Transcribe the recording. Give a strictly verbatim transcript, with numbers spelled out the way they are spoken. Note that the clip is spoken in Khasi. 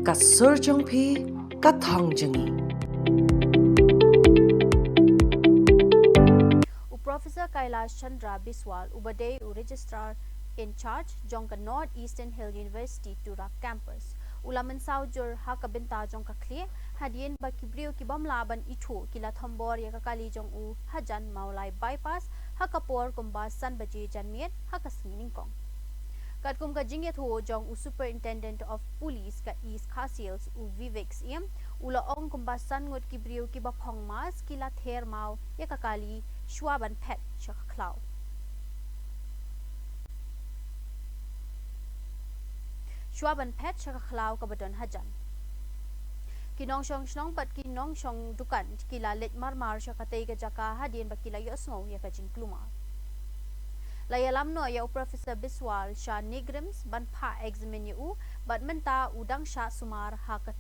Ka sur jong phi, ka thong jong ngi. U Professor Kailash Chandra Biswal, uba dei u Registrar in Charge jong ka North Eastern Hill University Tura Campus, u la mynsaw jur ha ka bynta jong ka khlieh, hadien ba ki briew ki bym lah ban ithuh ki la thombor ïa ka kali jong u hajan Mawlai Bypass ha ka por kumba san baje janmiet ha ka sngi nyngkong. Katkum ka jingïathuh jong u Superintendent of Police ka East Khasi Hills, u Vivek Syiem, u la ong kumba san ngut ki briew kiba phong mask ki la ther maw ïa ka kali shuwa ban phet sha ka khlaw. Shuwa ban phet sha ka khlaw kaba don hajan. Ki nongshong shnong bad ki nongshong dukan ki la leit marmar sha katei ka jaka hadien ba ki la ïohsngew ïa ka jingkulmar. La ïalam noh ïa u Professor Biswal sha NEIGRIHMS ban phah examine ïa u, bad mynta u dang shah sumar ha ka